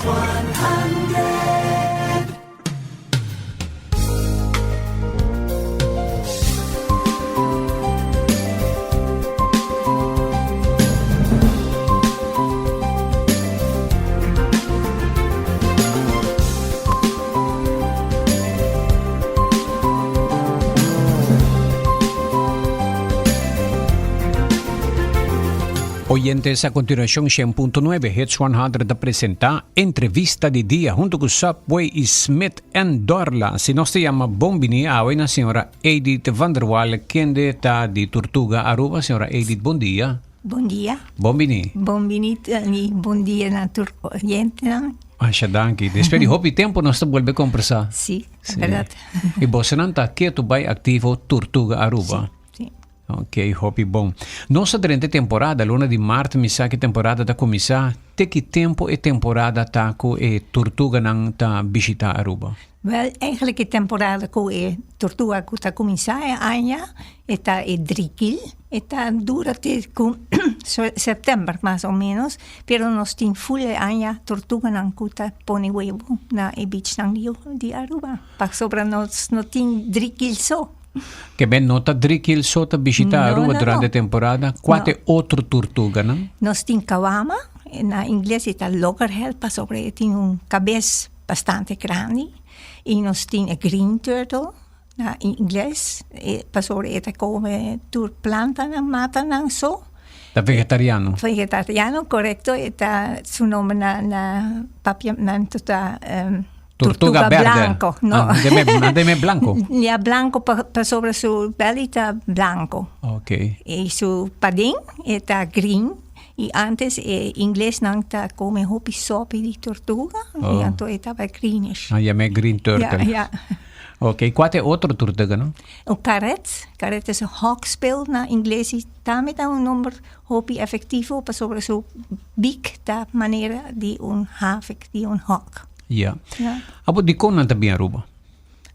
100. Oyentes, a continuacion 100.9 Hits 100 ta presenta Entrevista di Dia hunto cu Subway y Smith and Dorla. Si nos ta yama bon bini awe na señora Edith van der Wal kende ta di Tortuga Aruba. Señora Edith, bon dia. Bon dia. Bon bini. Bon bini y bon dia na tur oyentenan. Masha danki. Despues di hopi tempo nos ta bolbe combersa. Si, ta berdad. Y bosonan ta ketu bay activo Tortuga Aruba. Si, si. Ok, hopi bon. Nos ta drenta e temporada, luna di mart mi sa ki temporada ta kuminsá. Te ki tempu e temporada ta ku e turtuganan ta bishitá Aruba? Wèl, eigenlijk e temporada ku e turtuga ku ta kuminsá e aña e ta e drikil, e ta dura te ku sèptèmber mas o ménos, pero nos tin ful e aña turtuganan ku ta pone webu na e bichnan di Aruba, pasobra nos no tin drikil so. Ke ben no ta drikil so ta bishita No, Aruba no, durante no. temporada. Kua No. ta e otro turtuganan? Nos tin kawama, na ingles e ta loggerhead pasobra e tin un kabes bastante grandi. I nos tin e green turtle, na ingles, e pasobra e ta kome tur plantanan, matanan so. Ta vegetariano. Vegetariano, korekto. E ta su nomber na na papiamento ta Tortuga Tortuga berde. blanco, no. Ah, deme, ah, deme blanco. Ja, blanco pa, pasobra su belly ta blanco. Ok. Y su paden e ta green. Y antes e inglesnan ta come hopi sopi di tortuga. Oh. Y anto e tabata greenish. Ah, yam'é green turtle. Ja, ja. Ok, kua ta e otro tortuga, no? Un karet. Karet is un hawksbill na ingles y tambe ta un nomber hopi efectivo pasobra su beak ta manera di un havik, di un hawk. Ja. Ja. Abo dikon nan ta bin Aruba?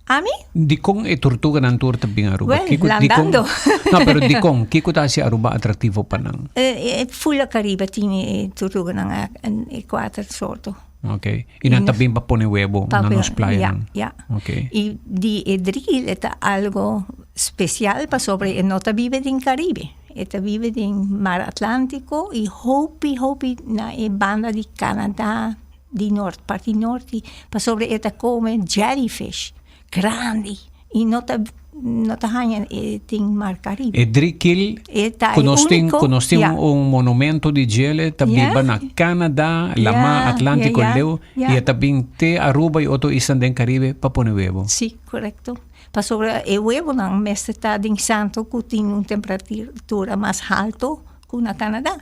Ami? Dikon e tortuganan tur ta bin Aruba? Wel, Kiko, dikon? landando. No, pero dikon? Kiko ta hasi Aruba atractivo pa nan? E fula Caribe tin e tortuganan a e kuater soorto. Ok. I nan ta bin pa pone webo na nos playanan? Ja, ja. Ok. I di e dril e ta algo special pasobra e no ta biba den Caribe. E ta biba den Mar Atlantico i hopi hopi na e banda di Canada. Di nort, parti norti, pasobra e ta come jellyfish grandi y no ta no ta haña e tin Mar Caribe. E drikil E ta ku e nos tin único, ku nos tin ja. un monumento di djele ta Ja. biba na Canada, Lamá Ja, Atlántico ja, ja, leu ja. y e ta bin te Aruba y otro isla den Caribe pa pone webo. Sí, correcto. Pasobra e webonan mester ta den santo ku tin un temperatura mas halto ku na Canada.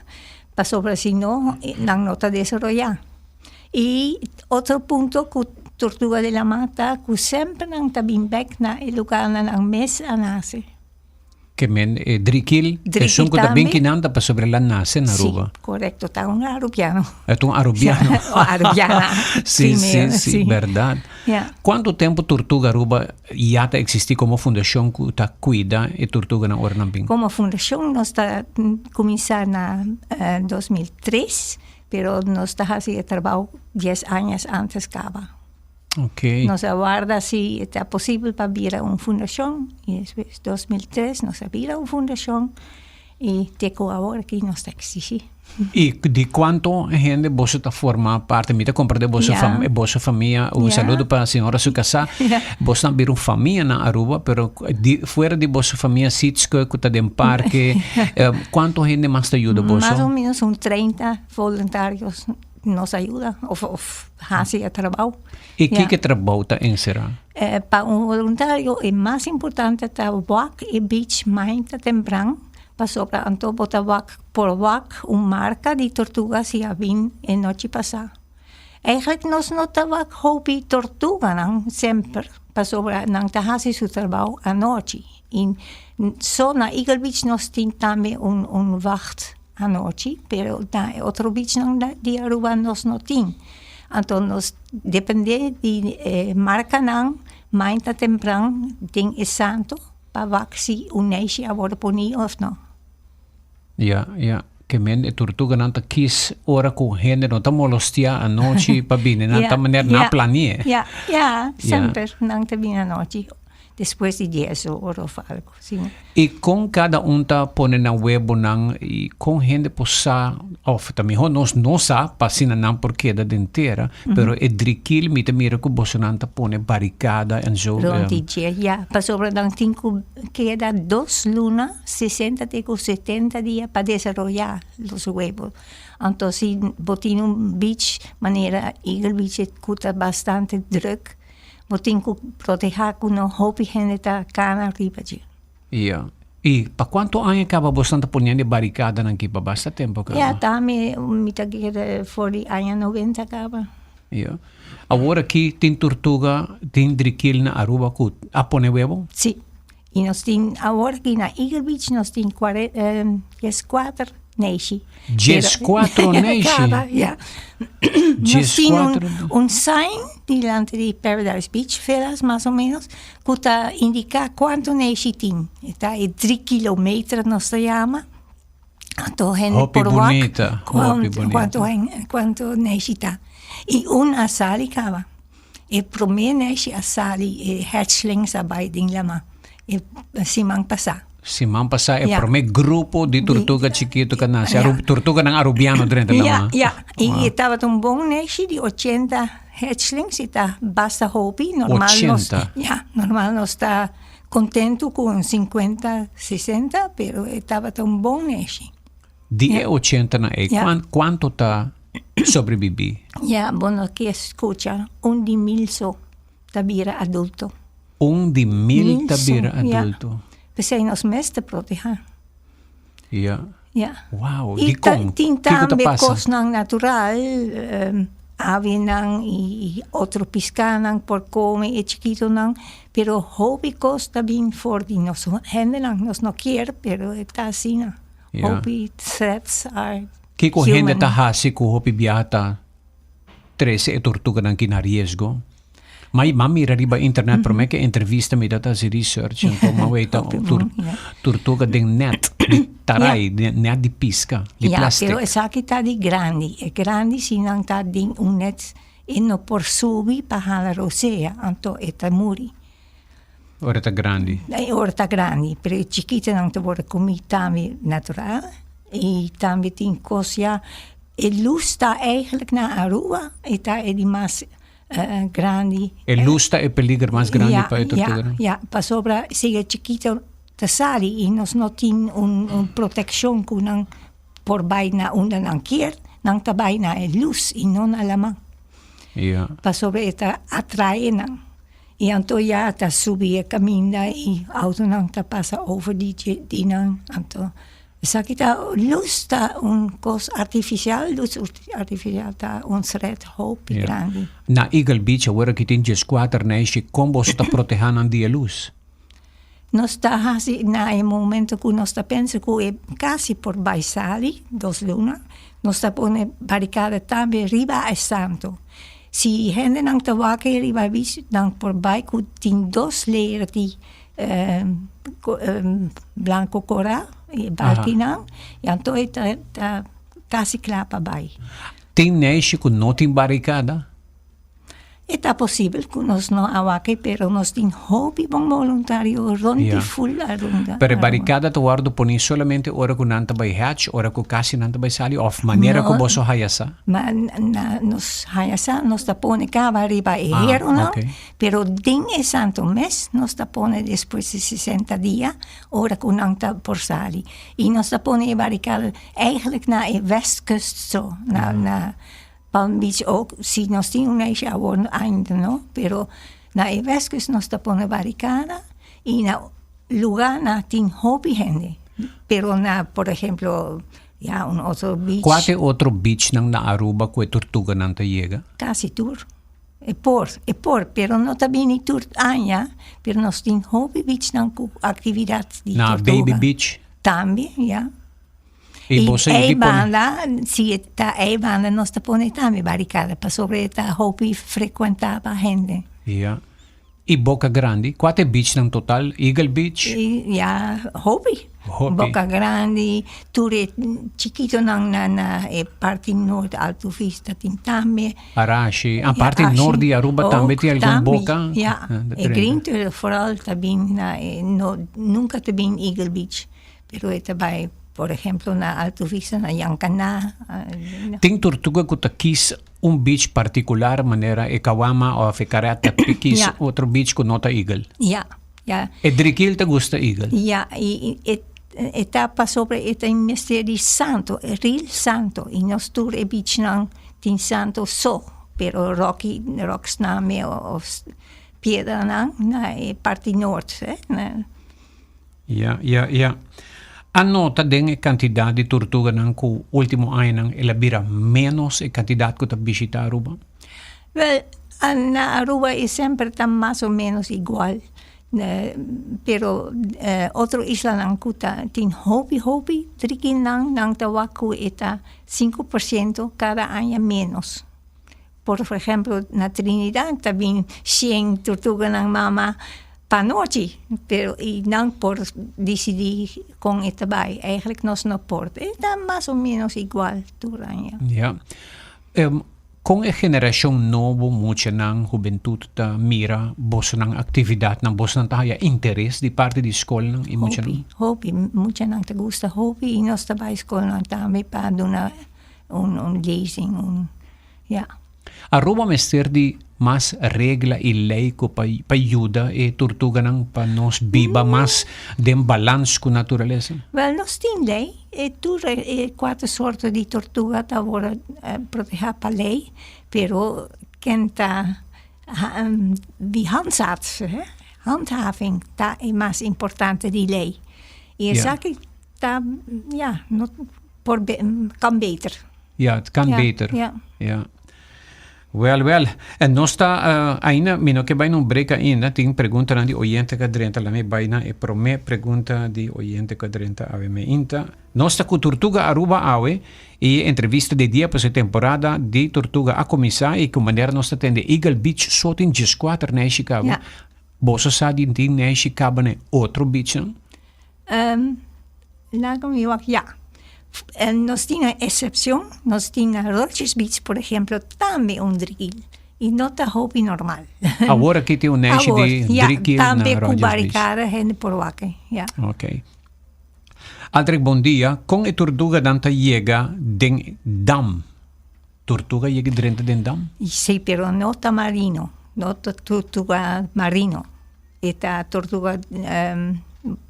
Pasobra si no, nan no ta desaroyá. I otro punto ku tortuga di laman ta ku semper nan ta bin bèk na e lugarnan nan mes a nase. Ke men e drikil, Drikil esun ku ta bin tambe. kinan ta pasobra el a nase na Aruba. Sí, korekto, ta un arubiano. E ta un arubiano. O arubiana. Sí, sí, Primero, sí, sí. bèrdat. Ja. Kuantu tempu Tortuga Aruba ya ta eksistí komo fundashon ku ta kuida e tortuganan ora nan bin? Komo fundashon nos ta kuminsá na 2003, pero nos ta hasi e trabou dies añas antes kaba. Ok. Nos a warda si ta posibel pa bira un fundashon i despues 2003 nos a bira un fundashon i te ku awor aki nos ta eksistí. I di kuantu hende boso ta forma parti? Mi ta komprende boso fam boso famia. Un saludo pa señora su kasá. Boso ta bira un famia na Aruba, pero di fuera di boso famia Sietske ku ta den parke, kuantu hende mas ta yuda boso? Mas o menos un treinta voluntarios nos a yuda of of hasi e trabou. I kiko e trabou ta enserá? Pa un voluntario e mas importante ta wak e beach mainta tempran. Pasobra anto bo ta wak por wak un marka di tortuga si a bin e nochi pasá. Eigenlijk nos no ta wak hopi tortuganan semper pasobra nan ta hasi su trabou anochi. I so na Eagle Beach nos tin tambe un un wacht anochi pero na e otro beachnan di Aruba nos no tin. Anto nos depende di e markanan mainta tempran den e santo. Pa wak si un neishi a wòrdu poní òf no. Ya, ya. Ke men e turtuganan ta kis ora ku hende no ta molestiá anochi pa bini, nan ta manera nan plani'é. Ya, ya, semper nan ta bini anochi despues di dies or of algo, si. I kon kada un ta pone nan webonan i kon hende por sa, of ta mihó nos no sa pa asina nan por keda den tera, pero e drikil mi ta mira ku bosonan ta pone barikada en zo. Rond di dje, ya, pasobra nan tin ku keda dos luna. 60 te ku 70 dia pa desaroyá los huevo. Anto si bo tin un beach manera Eagle Beach ku ta bastante druk, bo tin ku protehá ku no hopi hende ta kana riba dje. Ya. I pa kuantu aña kaba boso ta poniendo e barikadanan aki? Pa basta tempu kaba? Ya, ta mi mi ta kere for di aña noventa kaba. Ya. Awor aki tin turtuga, tin drikil na Aruba ku a pone webo? Si. Y nos tin awor aki na Eagle Beach nos tin dieskuater neishi. Dieskuatro neishi? Kaba, ya. Nos tin un, un sign dilanti di Paradise Beach Villas mas o menos ku ta indiká kuantu neishi tin. E ta e drie kilometer nos ta yama. Anto hende Hopi por wak bunita, hopi bunita. kuantu kuantu neishi ta. I un a sali kaba. E promé nèshi a sali e hatchlings a bai den lama e siman pasá. Siman pasá e promé grupo di tortuga chikitu ku a nase, tortuganan arubiano drenta lama. Ya, ya. I e tabata un bon nèshi di ochenta hatchlings, e ta basta hopi. Normal nos, Ochenta? ya, normal nos ta kontentu ku un sinkuenta, sesenta, pero e tabata un bon nèshi. Di e ochentanan ei, kuantu ta sobrebibí? Ya, bo no ke skucha, un di mil so ta bira adulto. Un di mil ta bira adulto. P'esei nos mes ta protehá. Ya. Ya. Wow, dikon? I tin Kiko ta tambe pasa? kosnan natural, avinan i otro piskanan por kome e chikitonan, pero hopi kos ta bin for di nos hendenan. Nos no kier, pero e ta asina. Hopi threats are Kiko hende ta hasi ku hopi biaha ta trese e tortuganan ki na riesgo? Ma m'a mira riba internet prome ke entrevista mi ta hasi research anto m'a wei ta tortuga den net di tarai, net di piska, di plastic. Ya, pero esaki ta di grandi. E grandi si nan ta den un net e no por subi pa hala rosea, anto e ta muri. Ora ta grandi. E ora ta grandi, pero e chikitonan ta worde comí tambe natural y tambe tin cos ya, e luz ta eigenlijk na Aruba e ta e di mas grandi. E luz ta e peliger mas grandi pa e tortuganan? Ya, ya, pasobra si e chikito ta sali y nos no tin un proteccion cu nan por bay na unda nan kier, nan ta bay na e luz y no na laman. Ya. Pasobra e ta atrae nan. I anto ya ta subi e kaminda i autonan ta pasa over di dje di nan. Anto esaki ta lus ta un kos artifisial, lus artifisial ta un threat hopi grandi. Na Eagle Beach awor aki tin dieskuater neishi, kon boso ta protehá nan di e lus? Nos ta hasi na e momento ku nos ta pensa ku e kasi por bai sali dos luna, nos ta pone barikada tambe riba e santo. Si hendenan ta wak ei riba e beach nan por bai ku tin dos layer di blanco kora e balkinan i anto e ta kasi kla pa bai. Tin neishi ku no tin barikada? E ta posibel ku nos no a wak ei, pero nos tin hopi bon boluntario rond di ful Aruba. Pero e barikada ta wòrdu poní solamente ora ku nan ta bai hatch, ora ku kasi nan ta bai sali òf manera ku boso haya sa? Ma na nos haya sa nos ta pone kaba riba e heronan, pero den e santo mes nos ta pone despues di sesenta dia ora ku nan ta por sali. I nos ta pone e barikada eigenlijk na e westkust so, na na Palm Beach ook, si nos tin un meisje awor ainda no, pero na e Westkust nos ta pone barikada i na luga na tin hopi hende, pero na por ehemplo ya un otro beach. Kua ta e otro beachnan na Aruba ku e tortuganan ta yega? Kasi tur. E por, e por, pero no ta bini tur aña, pero nos tin hopi beachnan ku aktividat di Na tortuga. Baby Beach? Tambe, ya. I bo sa ei yigi pone. banda, si e ta ei banda nos ta pone tambe barikada pasobra e ta hopi frekuentá pa hende. Ja. I Boca Grandi? Kua ta e beachnan total? Eagle Beach? I, ja, hopi. Hopi. Boca Grandi, tur e chikitonan na na e parti noord Alto Vista tin tambe. Arashi, a parti noord di Aruba tambe tin algun boca. Ja, e green turtle vooral ta bin na e no nunca ta bin Eagle Beach, pero e ta bai por ehemplo na Alto Vista, na Yancaná. Tin tortuga cu ta kies un beach particular manera e Kawama of e Caretta ta kies otro beach cu no ta Eagle? Ja. Ja. E drikil ta gusta Eagle. Ja, i e e ta pasobra e ta mester di santo, real santo. I nos tur e beachnan tin santo so, pero rocky, rocks nan me of piedranan na e parti noord, hè. Ja, ja, ja. A nota den e kantidat di tortuganan ku ultimo añanan el a bira ménos e kantidat ku ta bishita Aruba? Wel, na Aruba e semper ta mas o menos igual, pero otro islanan ku ta tin hopi hopi trikinan nan ta wak ku e ta 5% kada aña menos. Por ehemplo na Trinidad ta bin shen tortuganan mama pa nochi, pero i nan por disidí kon e ta bai. Eigenlijk nos no por. E ta mas o menos igual tur aña. Ja. Kon e generashon nobo, muchanan, hubentut ta mira bosonan aktividatnan? Bosonan ta haya interes di parti di skolnan i muchanan? Hopi, hopi. Muchanan ta gusta hopi i nos ta bai skolnan tambe pa duna un un lezing, un ja. Aruba mester di mas regla i lei ku pa pa yuda e turtuganan pa nos biba mas den balans ku naturalesa? Wel, nos tin lei. E tur e kuater sorto di tortuga ta wòrdu protehá pa lei, pero ken ta di handzaat ze, hè, handhaving ta e mas importante di lei. I esaki ta, ja, no por kan beter. Ja, het kan beter. Ja. Ja. Wel, wel. En nos ta uh, ainda, mi no ke bai un break ainda, tin preguntanan di oyente ka drenta, la mi bai na e prome pregunta di oyente ka drenta awe me inta. Nos ta ku Tortuga Aruba awe i e entrevista di dia paso e temporada di Tortuga a kuminsá i ku manera nos ta tende Eagle Beach so tin 14 na e Chicago. Ja. Boso sa di tin na e Chicago na e otro beachnan? Um, laga mi wak, ja. En nos tin een excepcion, nos tin na Rogers Beach, por ejemplo, tambe un drikiel. I no ta hopi normal. Awor aki tin un neishi di ja, drikiel na tambe ku Rogers Beach. barricada hende por wak, ja. Ok. Aldrich, bon dia. Kon e turtuganan ta yega den dam? Turtuga yega drenta den dam? Sí, pero no ta marino, no ta turtuga marino. E ta tortuga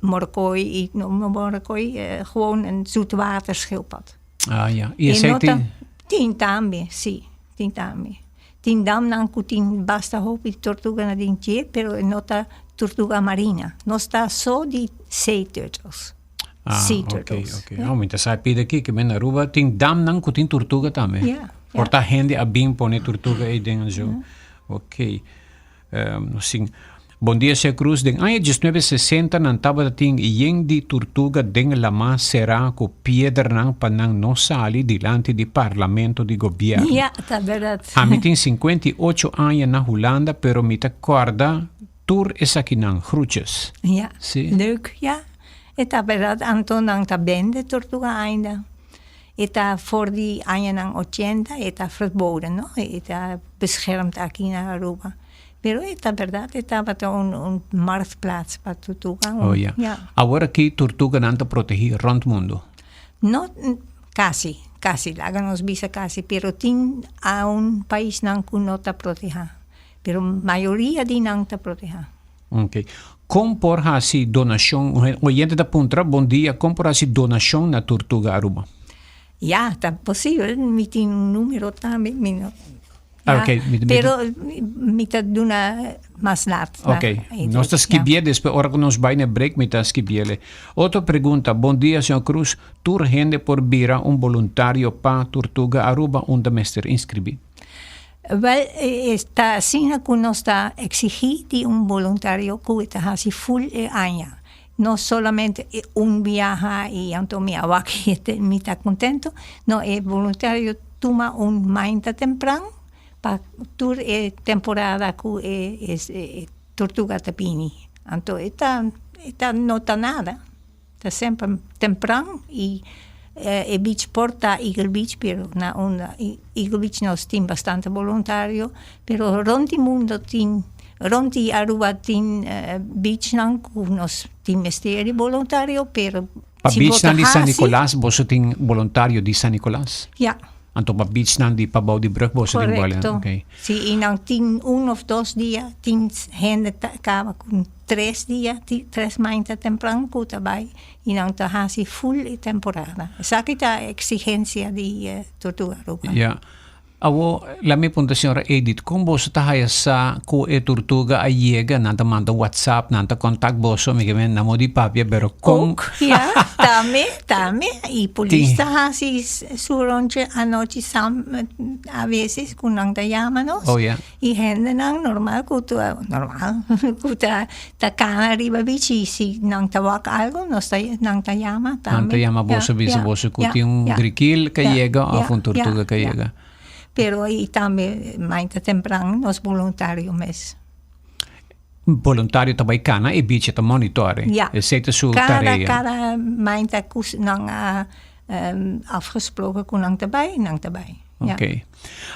morkoi i no morkoi, gewoon een zoetwaterschildpad. Ah ja, i esei tin? Tin tambe, si, tin tambe. Tin damnan ku tin basta hopi tortuga na den dje, pero e no ta tortuga marina. Nos ta so di sea turtles. Ah, Sea ok, turtles. ok. Oh, mi ta sa pida aki ke men Aruba tin damnan ku tin tortuga tambe. Ja, ja. Por ta hende a bin pone tortuga ei den en zo. Ok. Sin. Bon dia Señor Cruz, den aña 1960 nan tabata tin yen di turtuga den lamá será ku piedranan pa nan no sali dilanti di parlamento di gobierno. Ja, ta berdad. Ami tin 58 aña na Hulanda pero mi ta kòrda tur esakinan. Groetjes. Ja, Sí. leuk, ja. E ta berdad, anto nan ta bende tortuga ainda. E ta for di añanan ochenta e ta verboden no, e ta beschermd aki na Aruba. Pero e ta berdad e tabata un un marktplaats pa tortuga. Oh ya. Ja. Awor aki tortuganan ta protegi rond mundo? No casi, casi, laga nos bisa casi, pero tin aun paisnan cu no ta proteha, pero mayoria di nan ta proteha. Ok. Kon por hasi donashon? Un oyente ta puntra, Bon dia, kon por hasi donashon na Tortuga Aruba? Ya, ta posibel. Mi tin un numero tambe, mi no. Ah, ok. Mi, mi, Pero mi ta duna mas laat. Ok. Nos ta skibié despues, ora ku nos bai na break mi ta skibiéle. Otro pregunta, Bon dia, señor Cruz. Tur hende por bira un boluntario pa Tortuga Aruba unda mester inskribí? Wel, e ta asina ku nos ta eksigí di un boluntario ku e ta hasi ful e aña. No solamente un biaha i anto mi a wak i mi ta kontentu. No, e boluntario tuma un mainta tempran pa tur e temporada ku e tortuga ta bini. Anto e ta, e ta no ta nada. Ta semper tempran y e beach por ta Eagle Beach pero na unda Eagle Beach nos tin bastante boluntario pero rond di mundo tin rond di Aruba tin beachnan cu nos tin mester di boluntario pero Pa si bo ta beachnan di San haci Nicolas boso tin boluntario di San Nicolas? Ya. Anto pa beachnan di pabou di brug boso tin Correcto. Okay. Si y nan tin un of dos dia tin hende ta caba cu Tres dia, tres mainta tempran ku ta bai i nan ta hasi full e temporada. Esaki ta exigencia di Tortuga Aruba. Ya. Awo, la mi punta señora Edith, kon boso ta haya sa ku e tortuga a yega? Nan ta manda WhatsApp, nan ta contact boso, mi ke men na mo di papia, pero kon... Ook, ya, tambe, tambe. I polis ta hasi su rondje anochi sam, a veces ku nan ta yama nos. Oh, ya. I hendenan normal ku ta normal ku ta ta kana riba beach i si nan ta wak algo nos ta nan ta yama tambe. Nan ta yama boso bisa boso ku tin un grikil ka yega òf un tortuga ka yega. Pero i tambe mainta tempran nos boluntario mes. Boluntario ta bai kana e beach e ta monitore. Esei ta su tarea. Kada kada mainta ku nan a afgesproken ku nan ta bai nan ta bai. Ja. Ok.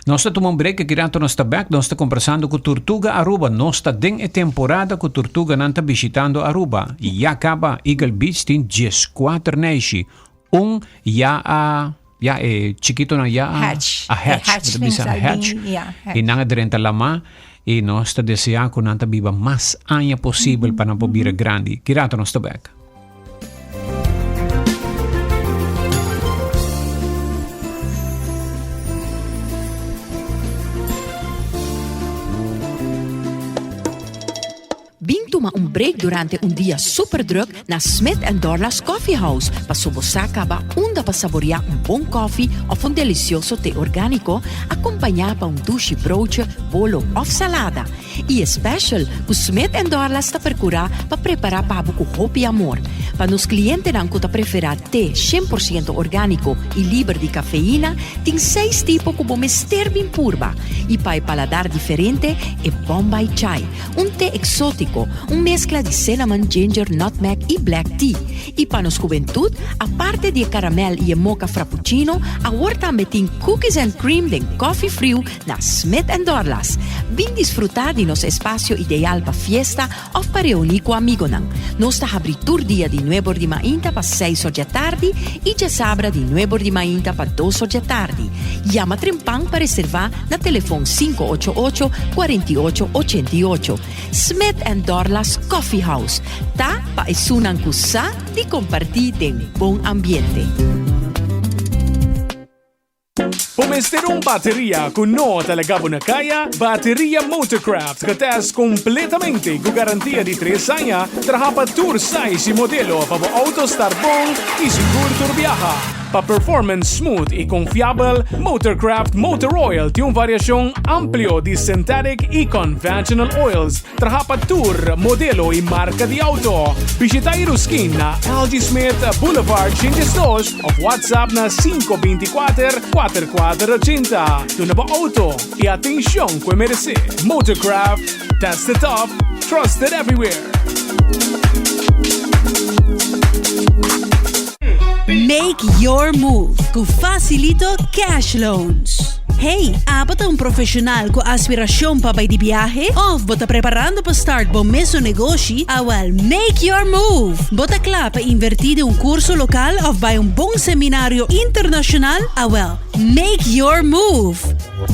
Nos ta tuma un break aki rato nos ta back. Nos ta combersando cu Tortuga Aruba. Nos ta den e temporada cu tortuganan ta bishitando Aruba. Ya caba Eagle Beach tin 14 neishi. Un ya a ya e chikitonan ya a Hatch. a hatch. E hatchlings Bisa al hatch. bin, ja, hatch. Y nan a drenta lama y nos ta desea cu nan ta biba mas aña posibel pa nan por bira grandi. Ki rato nos ta back. Bin tuma un break durante un dia super druk na Smith and Dorlas Coffee House paso bo sa caba unda pa saborea un bon koffie of un delicioso te organico acompaña pa un dushi broodje, bolo of salada. I e special ku Smith and Dorlas ta perkurá pa prepará pa bo ku hopi amor. Pa nos klientenan ku ta preferá te 100% orgániko i liber di kafeina, tin seis tipo ku bo mester bin purba. I pa e paladar diferente, e Bombay Chai, un te eksótiko, un meskla di cinnamon, ginger, nutmeg i black tea. I pa nos hubentud, aparte di e karamèl i e mocha frappuccino, awor tambe tin cookies and cream den kòfi friu Na Smith and Dorlas, bin disfrutá di nos espasio ideal pa fiesta òf pa reuní ku amigonan. Nos ta habrí tur dia di nuebor di mainta pa seis or djatardi i djasabra di nuebor di mainta pa dos or djatardi. Yama trempan pa reservá na telefon 588 48 88. Smith and Dorlas Coffee House ta pa esunnan ku sa di kompartí den bon ambiente. Bo mester un bateria ku no ta laga bo na kaya? Bateria Motorcraft getest kompletamente ku garantia di tres aña, traha pa tur size i modelo pa bo auto start bon i sigur tur biaha. Pa performance smooth i konfiabel, Motorcraft Motor Oil tin un variashon amplio di synthetic i conventional oils Traha pa tur modelo y marca di auto. Bishita Iruskin na Algie Smith Boulevard 82 of WhatsApp na 524 4480. Duna bo auto e atencion cu e merece. Motorcraft, tested tough, trusted everywhere. Make your move ku Facilito Cash Loans. Hey, abo ta un profesional ku aspiracion pa bai di biahe? Of bo ta preparando pa start bo mesun negoshi? Awel, make your move! Bo ta kla pa inverti den un curso local of bai un bon seminario internacional? Awel, make your move!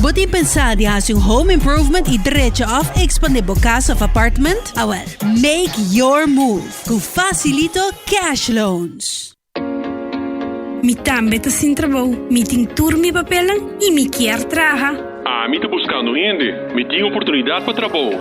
Bo tin pensa di hasi un home improvement y drecha of expande bo cas of apartment? Awel, make your move! Ku Facilito Cash Loans. Mi tambe ta sin trabou, mi tin tur mi papelnan y mi kier traha. Ami ta buscando hende, mi tin oportunidad pa trabou.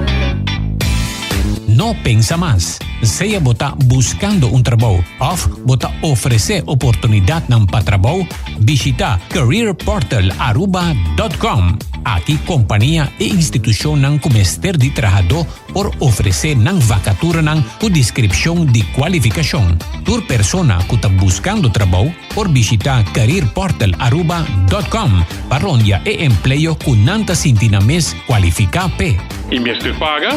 No pensa mas. Sea bo ta buscando un trabou of bo ta ofrece oportunidadnan pa trabou, bishita careerportalaruba.com. Aki compania y institucionnan cu mester di trahadó por ofresé nan vakaturanan ku deskripshon di kualifikashon. Tur persona ku ta buskando trabou por bishitá careerportalaruba dòt kòm pa rondia e empleo ku nan ta sinti nan mes kualifiká p'e. I mester paga?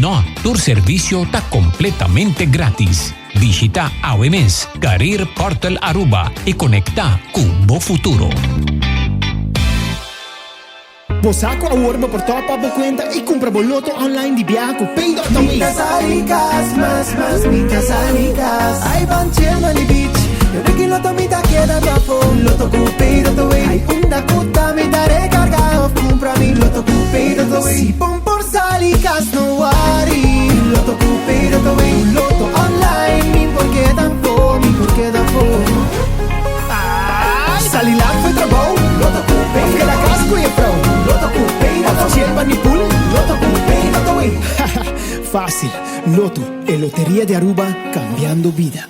Nò, tur servisio ta kompletamente grátis. Bishita awe mes Career Portal Aruba y conecta cu bo futuro. Bo sa cu awor bo por top up bo cuenta y cumpra bo loto online di biaha cu Pay.away. Mi ta sali cas mas mas mi ta sali cas Ay ban chill na di beach Yo riki loto mi ta keda pafo Loto cu Pay.away Ay unda cu ta mi ta recarga of cumpra mi loto cu Pay.away Si bon por sali cas no worry Loto cu Pay.away Un loto online mi por keda afo mi por keda afo Sali laat for trabou, Lotto cu Pay. Of keda cas cu je vrouw, Lotto cu Pay. Of chill pa ni pool, Lotto cu Pay. Lotto win. Facil, Lotto, e loteria di Aruba cambiando bida.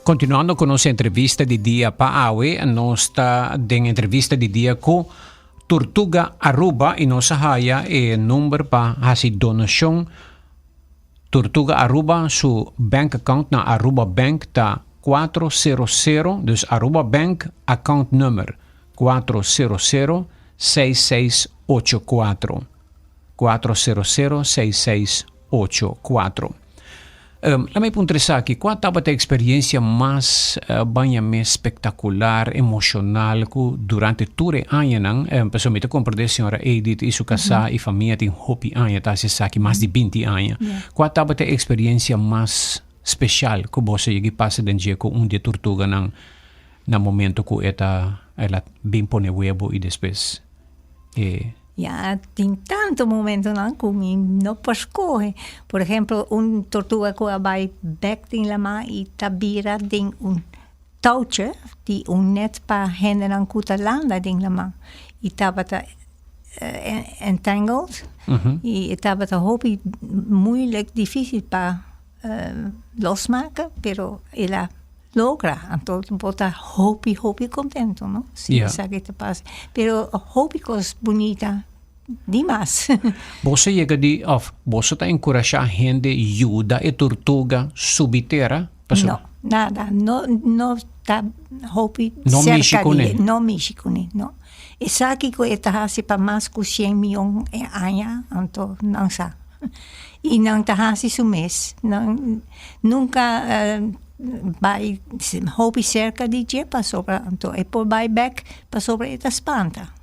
Continuando cu nos entrevista di dia pa awe, nos ta den entrevista di dia cu Tortuga Aruba y nos a haya e number pa haci donacion. Tortuga Aruba su bank account na Aruba Bank ta cuatro sero sero, dus Aruba Bank account number cuatro sero sero seis seis ocho cuatro, cuatro sero sero seis seis ocho cuatro. Laat mi puntra esaki, cua tabata e experiencia mas baña mes spectacular, emocional cu durante tur e añanan, pasobra mi ta comprende señora Edith y su casá y famia tin hopi aña ta haci esaki, mas di binti aña. Cua tabata e experiencia mas special cu boso a yega y pasa den dje cu un di e tortuganan na momento cu e ta, el a bin pone webo y despues e. Ya, tin tanto momentonan ku mi no por skohe. Por ehempel, un tortuga ku a bai bek den lama i ta bira den un touwtje di un net pa hendenan ku ta landa den lama. I tabata entangled i e tabata hopi moeilijk, dificil pa losmaken, pero el a logra. Anto bo ta hopi, hopi contento, no? Si yeah. esaki ta pasa. Pero hopi cos bunita, dimas. Boso yega di, of boso ta enkurashá hende yuda e tortuga subi tera? Paso No, nada. No, no ta hopi no cerca di, no mishi kuné, no. Esaki ku e ta hasi pa mas ku shen mion e aña, anto nan sa. I nan ta hasi su mes. Nan nunka bai hopi serka di dje pasobra anto e por bai bek pasobra e ta spanta.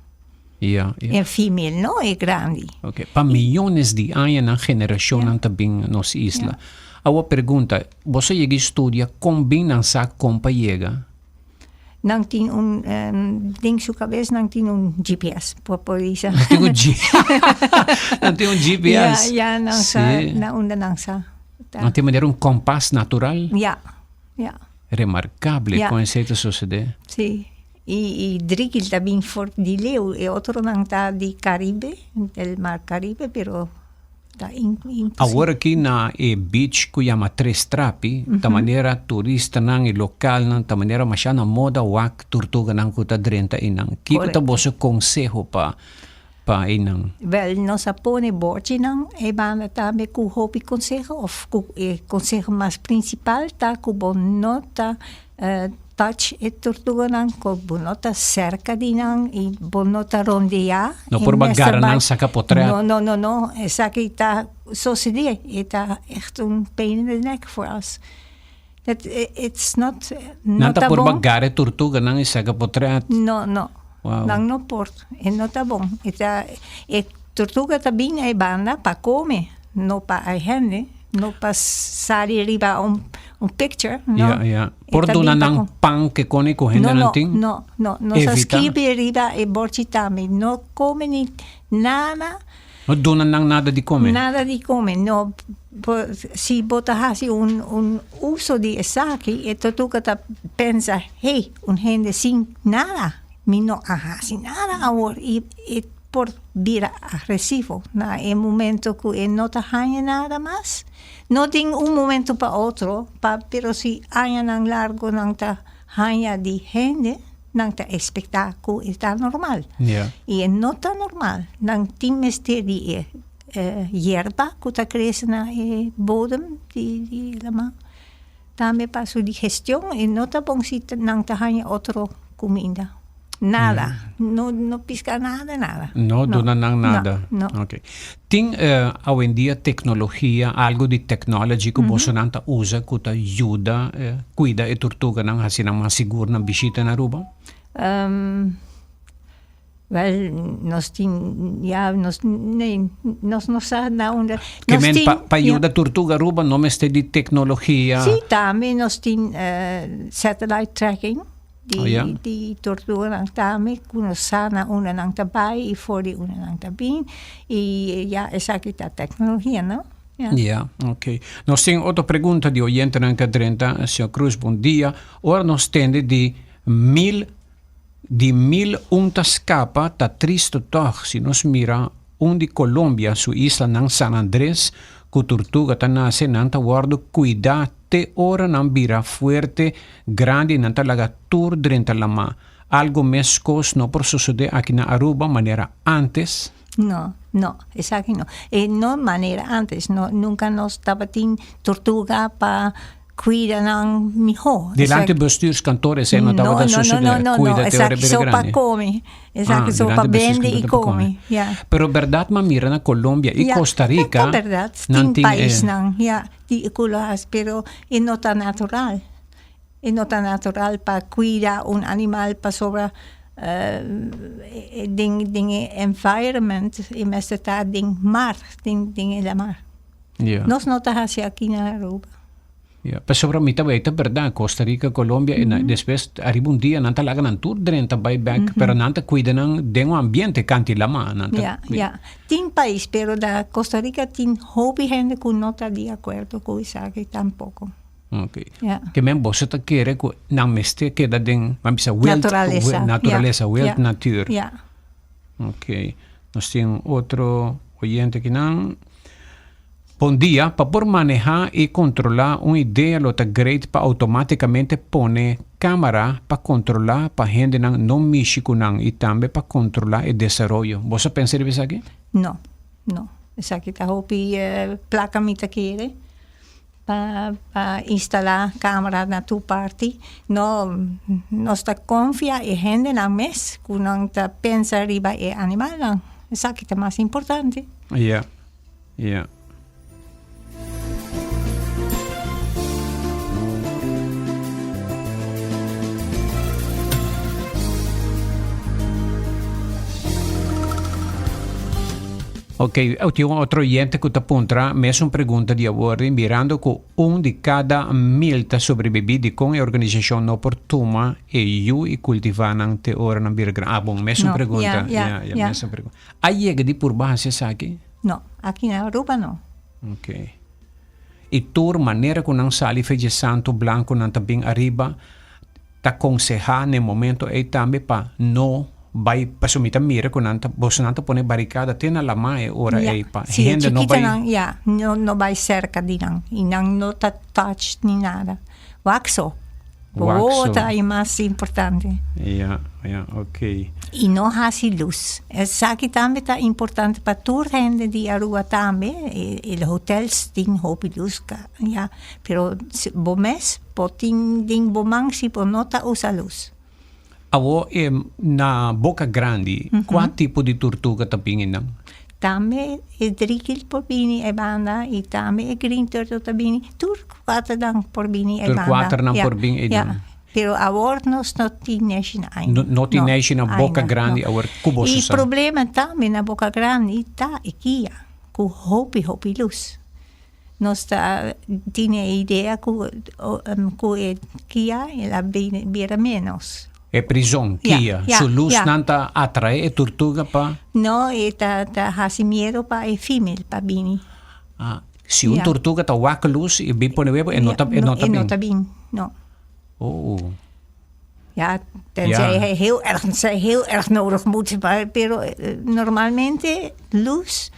Ja, ja. E female no, e grandi. Ok, pa miyones di añanan generashonnan ta bin nos isla. Awo pregunta, boso a yega i studia kon bin nan sa kon pa yega? Nan tin un, den su cabes nan tin un GPS, por por bisa. Nan tin un G nan tin un GPS. Ja, ja, nan sa, na unda nan sa. Nan tin manera un kompas natural. Ja, ja. Remarkable ja. kon esei ta sosodé. Sí. I, i Drigil ta bin for di leu, e otronan ta di Caribe, del Mar Caribe, pero Ta imposible. Awor aki na e beach ku yama Tres Trapi, ta manera turistanan i lokalnan ta manera masha na moda wak turtuganan ku ta drenta einan. Kiko ta boso konseho pa pa einan? Wèl, nos a pone bòrchinan e banda tambe ku hopi konseho òf ku e konseho mas prinsipal ta ku bo no ta Touch e tortuganan ku bo no ta serka di nan i bo no ta rondeá. No por ba gara nan saka potret. No, no, no, no. Esaki ta sosodé. E ta echt un pain in the neck for us. Dat it's not, no Nan ta ta por ba bon. gara e tortuganan i saka potret. No, no. Wow. Nan no por. E no ta bon. E ta, e tortuga ta bin ei banda pa kome, no pa ei hende. No pa sali riba un un picture, no. Ja, ja. Por duna nan pan ke kone ku hende nan tin? No, no, no. Nos a skibi riba e borchi tambe. No kome ni nada. No duna nan nada di kome? Nada di kome, no. Si bo ta hasi un un uso di esaki, e tortuga ta pensa, hey, un hende sin nada. Mi no a hasi nada awor. I e por bira agresivo na e momento ku e no ta haña nada mas. No tin un momento pa otro, pa pero si añanan largo nan ta haña di hende, nan ta espektá ku e ta normal. I e no ta normal. Nan tin mester di e. yerba ku ta krese na e bodem di di laman. Tambe pa su digestion e no ta bon si nan ta haña otro kuminda. Nada. No no piska nada nada. No duna nan nada. No, no. Ok. Tin awendia teknologia, algu di technology ku bosonan ta usa ku ta yuda kuida e turtuganan hasi nan mas sigur nan bishita na Aruba? Wel, nos tin, ya, nos, nee, nos no sa na unda. Ke men pa, pa yuda tortuga Aruba no mester di teknologia. Sí, tambe nos tin satellite tracking di, oh, ja. di tortuganan tambe, ku nos sa na unda nan ta bai i for di unda nan ta bin. I ya, esaki ta teknologia, no? Ja. Ja, ok. Nos tin otro pregunta di oyentenan ku a drenta. Señor Cruz, bon dia. Ora nos tende di mil Di 1001 ta scapa ta tristo tog si nos mira un di Colombia su islanan San Andres cu turtuga ta nace nan ta wordo cuida te ora nan bira fuerte grandi nan ta laga tur drenta lama algo mescos no por sosode aki na Aruba manera antes? No, no, esaki no. E no manera antes, no, nunca nos tabatin tortuga pa cuida nan miho. Delante bestuurskantoor esei no tabata sosode, no, no, no, no, no, esaki so pa come, esaki so pa bende y come, ya. Pero berdad m'a mira na Colombia y Costa Rica, Ta berdad, tin paisnan, ya, di cu lo haci, pero e no ta natural. E no ta natural pa cuida un animal pasobra den den e environment e mester ta den mar, den den e lamar. Ja. Nos no ta haci aki na Aruba. Ja, pasobra mi ta wei ta berdad, Costa Rica, Colombia, mm -hmm. despues ariba un dia nan ta laga nan tur drenta bai bek, mm -hmm. pero nan ta cuida nan den un ambiente kanti lama. Nan ta, ja, ja. Tin pais, pero da Costa Rica tin hopi hende cu no ta di acuerdo cu esaki tampoco. Ok. Ja. Ke men boso ta kere ku nan mester keda den, ban bisa, wild, Naturalesa. naturalesa, Ja. wild Ja. natuur. Ja. Ok. Nos tin otro oyente akinan. Bon dia, pa por maneha i kontrola un idea lo ta great pa automaticamente pone camara pa kontrola pa hendenan no mishi ku nan i tambe pa kontrola e desaroyo. Boso a pensa riba esaki? No, no. Esaki ta hopi placa mi ta kere. Pa pa instalá cámara na tur parti. No, nos ta konfia e hendenan mes ku nan ta pensa riba e animalnan. Esaki ta mas importante. Ja, ja. Ok, eu tin un otro oyente ku ta puntra mesun pregunta di awor, mirando ku un di kada mil ta sobrebibí, dikon e organisashon no por tuma e yu i kultivá nan te ora nan bira grandi? Ah, bon, mesun No, pregunta. ja, ja, Ja, ja, ja. mesun pregunta. A yega di purba hasi esaki? No, aki na Aruba no. Ok. I tur manera ku nan sali fe dje santu blanku nan ta bin ariba, ta konsehá na e momento ei tambe pa no bai, pasobra mi ta mira ku nan ta, bosonan ta pone barikada te na lamá e ora Ja, ei pa si e hende no bai. chikitonan, ja, no no bai serka di nan i nan no ta touch ni nada. Wak so. Wak so. Bo ta e mas importante. Ja, ja, ok. I no hasi lus. Esaki tambe ta importante pa tur hende di Aruba tambe. E e hotels tin hopi lus ka, ja. Pero bo mes bo tin den bo man si bo no ta usa lus. Awor e na Boca Grandi, kua tipo di turtuga ta bini nan? Tambe e drikil por bini e banda i tambe e green turtle ta bini. Tur kuaternan por bini e Tur banda. kuaternan Ja, por bin ja. einan. Pero awor nos no tin neshi na ainda. No, no tin neshi na Boca ainda, Grandi no. awor ku boso I sa? problema tambe na Boca Grandi ta e kia ku hopi hopi lus. Nos ta tin e idea ku ku e kia el a bira menos. E prizon, kia, Ja, su lus ja. nan ta atrae e turtuga pa. No, e ta ta hasi miedo pa e female pa bini. Ah, si un Ja. turtuga ta wak lus i bin pone webo e no ta e no ta E no bin. ta bin, no. Oh. Ja, tenzij Ja. hij heel erg, zij heel erg nodig moet. Maar, pero normalmente luz.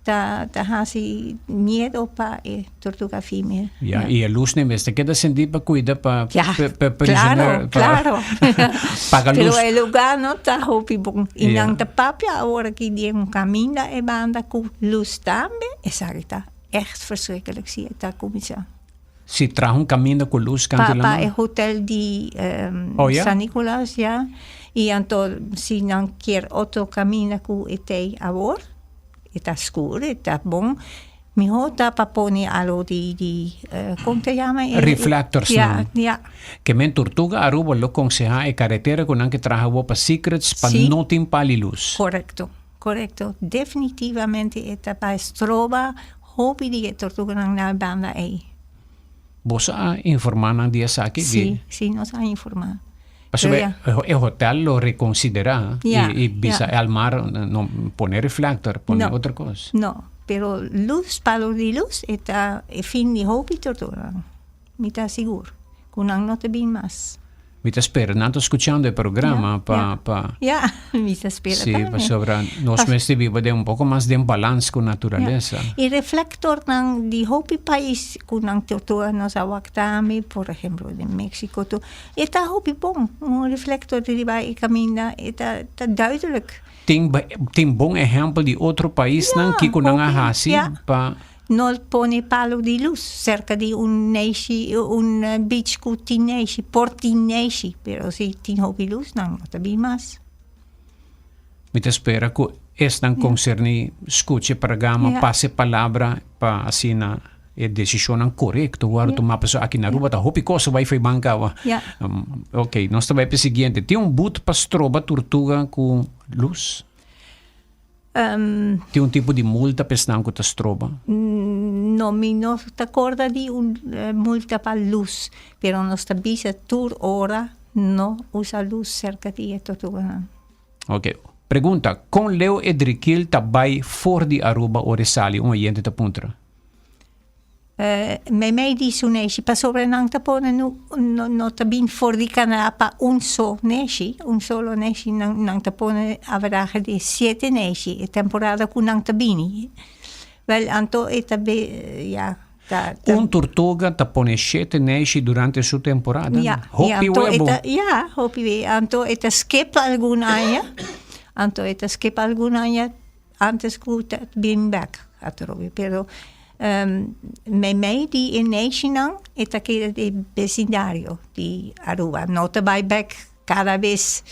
ta ta hasi miedo pa e tortuga female. Ja, y e luz ne mester keda sendí pa cuida pa Ja, pa prisionero claro, pa claro. paga Pero luz. e lugar no ta hopi bon. Y Ja. nan ta papia awor aki di un caminda e banda cu luz tambe, esaki ta echt verschrikkelijk si e ta cuminsa. Si traha un caminda cu luz Pa canti pa lama. e hotel di um, Oh, ja? San Nicolas, ja. Y anto si nan kier otro caminda cu e tey awor, e ta scur, e ta bon. Miho ta pa pone algo di, di eh, con te yama? E, Reflectors Ja, nan. ja. Ke men Tortuga Aruba lo conseha e caretera cu nan ke traha awor pa Secrets pa Si. no tin pali luz. Correcto, correcto. Definitivamente e ta pa stroba hopi di e tortuganan na e banda ei. Boso a informa nan di esaki? Sí, sí, nos a informa. Pasobra Pero ya. e hotel lo reconsidera Ja, y bisa ja. al mar no pone reflector, pone No. otro cos. No, pero luz, palo di luz, e ta e fin di hopi tortuganan. Mi ta sigur ku nan no ta bin mas. Mi ta spera nan ta scuchando e programa Ja, pa ja. pa Ja, mi ta spera Sí, tambe. pasobra nos Pas- mester biba den un poco mas den balans cu naturalesa. Ja. E reflectornan di hopi pais cu nan tortuga nos a wak tambe, por ehemplo den Mexico tur, e ta hopi bon. Un reflector riba e caminda e ta ta duidelijk. Tin tin bon ehempel di otro paisnan Ja, kico nan a hopi, haci ja. pa No pone palo di luz cerca di un neishi, un beach cu tin neishi, por tin neishi, pero si tin hopi luz nan no ta bin mas. Mi ta spera cu esnan concerni scucha e programa, Ja. pasa e palabra pa asina e decisionnan corecto worde tuma pasobra aki na Aruba ta hopi cos a bay fo'i banca awa. Ja. Ok, nos ta bay pa e siguiente. Tin un boet pa stroba turtuga cu luz? Um, Tin un tipo di multa pa esnan cu ta stroba? No, mi no ta corda di un eh, multa pa luz, pero nos ta bisa tur ora no usa luz cerca di e tortuganan. Ok. Pregunta, Con leu e drikil ta bay for di Aruba ora e sali? Un oyente ta puntra. Meimei di su neshi, pasobra nan ta pone nu no no ta bin for di Canada pa un so neshi, un solo neshi, nan nan ta pone averahe di siete neshi e temporada ku nan ta bini. Wel, anto e ta be ya ta ta. Un tortuga ta pone shete neshi durante su temporada? Ya, Hopi ya, anto e webo. ta ya, hopi webo. Anto e ta skip algun aña, anto e ta skip algun aña Antes ku ta bin bek atrobe, pero meimei di e neishinan e ta keda di besindario di Aruba. No ta bai bek kada bes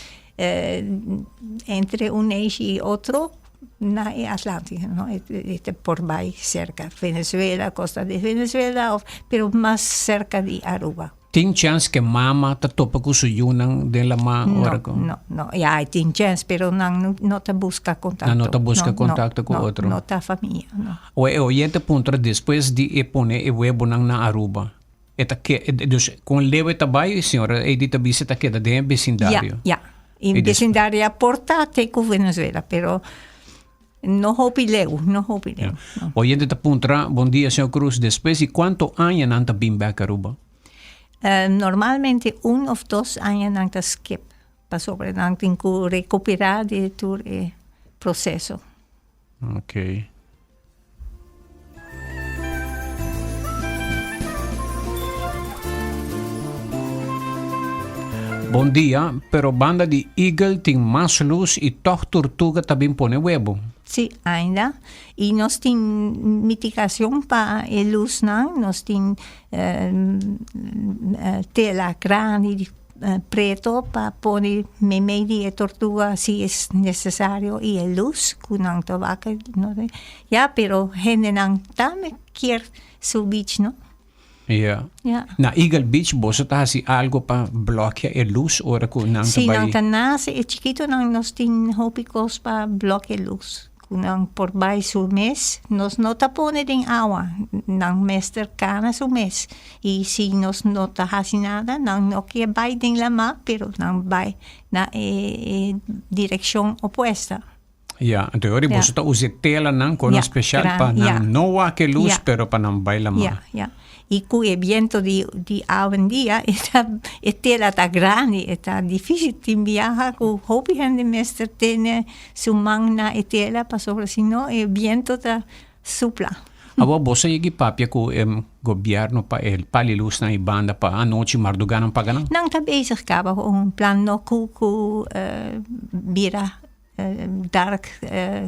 entre un neishi i otro na e Atlantiko, no. E ta por bai serka Venezuela, kosta di Venezuela, of pero mas serka di Aruba. Tin chèns ke mama ta topa ku su yunan den lamá ora ku. No, no, no. Ya, e tin chèns, pero nan no, no ta buska kontakto. Nan no ta buska No, kontakto ku no, otro. No ta famia, no. O e oyente puntra despues di e pone e webonan na Aruba, e ta ke, dus kon leu e ta bai, señora Edith ta bisa e ta keda den e besindario. Ya, ya. E E des- besindario a por ta te ku Venezuela, pero No hopi leu, no hopi leu. Ja. Oyente ta puntra, bon dia señor Cruz, despues di cuanto aña nan ta bin bek Aruba? Uh, normalmente un of dos aña nan ta skip, pasobra nan tin cu recupera di tur e proceso. Ok. Bon dia, pero banda di Eagle tin mas luz y toch turtuga ta bin pone webo. Sí, ainda. Y nos tin mitigacion pa e luznan, nos tin tela grandi preto pa pone meimei di e tortuga si es necesario y e luz cu nan ta wak no ya pero hendenan tambe kier su beach no. Ya. Ya. Na Eagle Beach boso ta haci algo pa blokea e luz ora cu nan ta Si bay? nan ta nace e chikitonan nos tin hopi cos pa blokea luz. Ku nan por bai su mes, nos no ta pone den awa, nan mester kana su mes. I si nos no ta hasi nada, nan no kier bai den lamá, pero nan bai na e direkshon opuesta. Ya, anto yori boso ta usa e telanan ku nan speshal pa nan no wak e lus, pero pa nan bai lamá. Ya, ya. I ku e biento di di awendia e ta e tela ta grandi, e ta dificil tin biaha ku hopi hende mester tene su man na e tela pasobra si no e biento ta. supla. Awor boso a yegi papia ku e gobierno pa e pali lusnan i banda pa anochi marduganan paga nan? Nan ta bezig kaba ku un plan no ku ku bira dark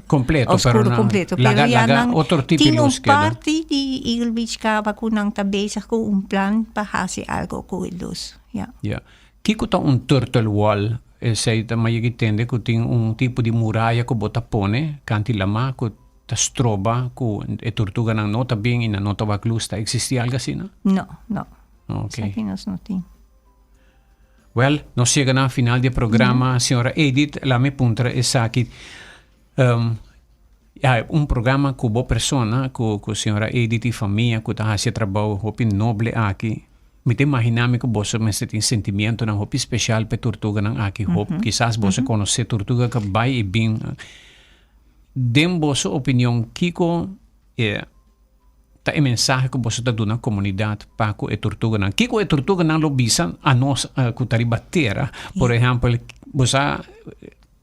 Completo, oscuro pero nan completo. laga Pero ya laga nan otro tipo tin un lus keda. parti di Eagle Beach kaba ku nan ta bezig ku un plan pa hasi algo ku e lus, ya. Ya. Kiko ta un turtle wall? Esei ta mi a yegi tende ku tin un tipo di muraya ku bo ta pone kanti lamá ku ta stroba ku e turtuganan no ta bin i nan no ta wak lus. Ta eksistí algu asina? No, no. Ok. Esaki nos no tin. Wèl, nos yega na final di e programa. Señora Edith, laat mi puntra esaki. Ya, un programa ku bo persona, ku ku señora Edith i famia ku ta hasi e trabou hopi noble aki. Mi ta imaginá mi ku boso mester tin sentimientonan hopi speshal pa e turtuganan aki. Hop, kisas boso konosé turtuga ku a bai i bin. Den boso opinion, kiko e ta e mensahe ku boso ta duna komunidat pa ku e turtuganan? Kiko e turtuganan lo bisa anos ku ta riba tera? Por ehèmpel, bo sa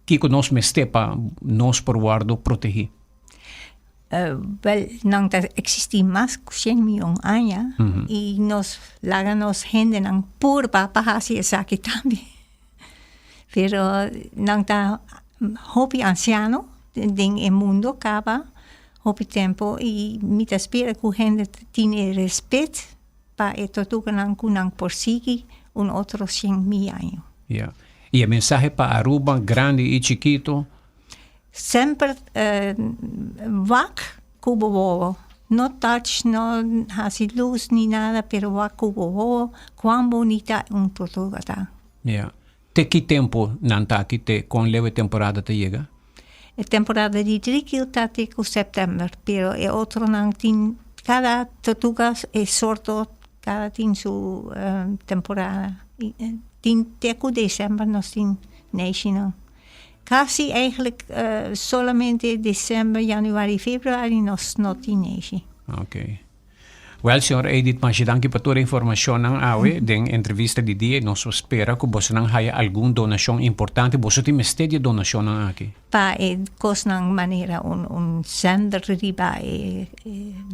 kiko nos mester pa nos por wòrdu protegí? Wèl, nan ta eksistí mas ku shen mion aña i nos laga nos hendenan purba pa hasi esaki tambe. Pero nan ta hopi ansiano den e mundo kaba hopi tempo i mi ta spera ku hende tin e respet pa e tortuganan ku nan por sigui un otro shen mil año. Ya. I e mensahe pa Aruba, grandi i chikito? Semper wak ku bo wowo. No touch, no hasi lus ni nada, pero wak ku bo wowo kuan bunita un tortuga ta. Ya. Te ki tempu nan ta aki? Te kon leu e temporada ta yega? E temporada di drikil ta te ku sèptèmber, pero e otronan tin kada tortuga e sorto kada tin su temporada. Tin te ku desèmber nos tin neishinan. Kasi eigenlijk solamente december, januari, februari nos no tin neishi. Ok. Wel, señor Edith, masha danki pa tur e informacionnan awe den entrevista di dia y nos lo spera cu bosonan haya algun donacion importante. Boso tin mester di e donacionnan aki. Pa e cosnan manera un un zender riba e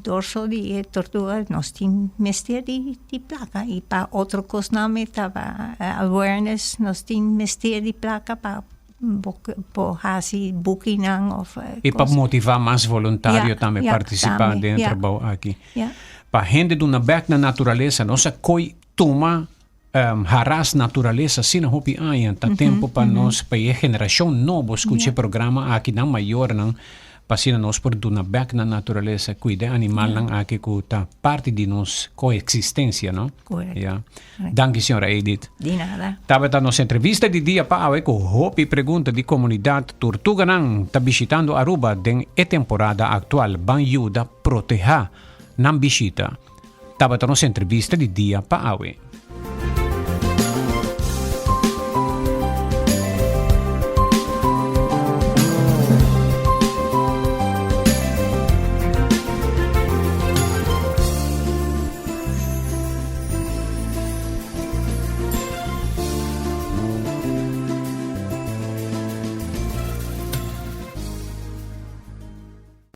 dorso di e tortuga nos tin mester di di placa y pa otro cosnan mi ta pa awareness nos tin mester di placa pa bo por haci bukinan of Y pa motiva mas voluntario tambe participa den e trabou aki. Pa hende duna bek na naturalesa nos a coy tuma haras naturalesa asina hopi aña ta tempo pa nos pa e generacion nobo scucha e programa aki nan mayornan pa asina nos por duna bek na naturalesa cuida e animalnan aki cu ta parti di nos coexistencia no. Correcto. Danki señora Edith. Di nada. Tabata nos entrevista di dia pa awe cu hopi pregunta di comunidad Tortuganan ta bishitando Aruba den e temporada actual ban yuda proteha nan bishita. Tabata nos entrevista di dia pa awe.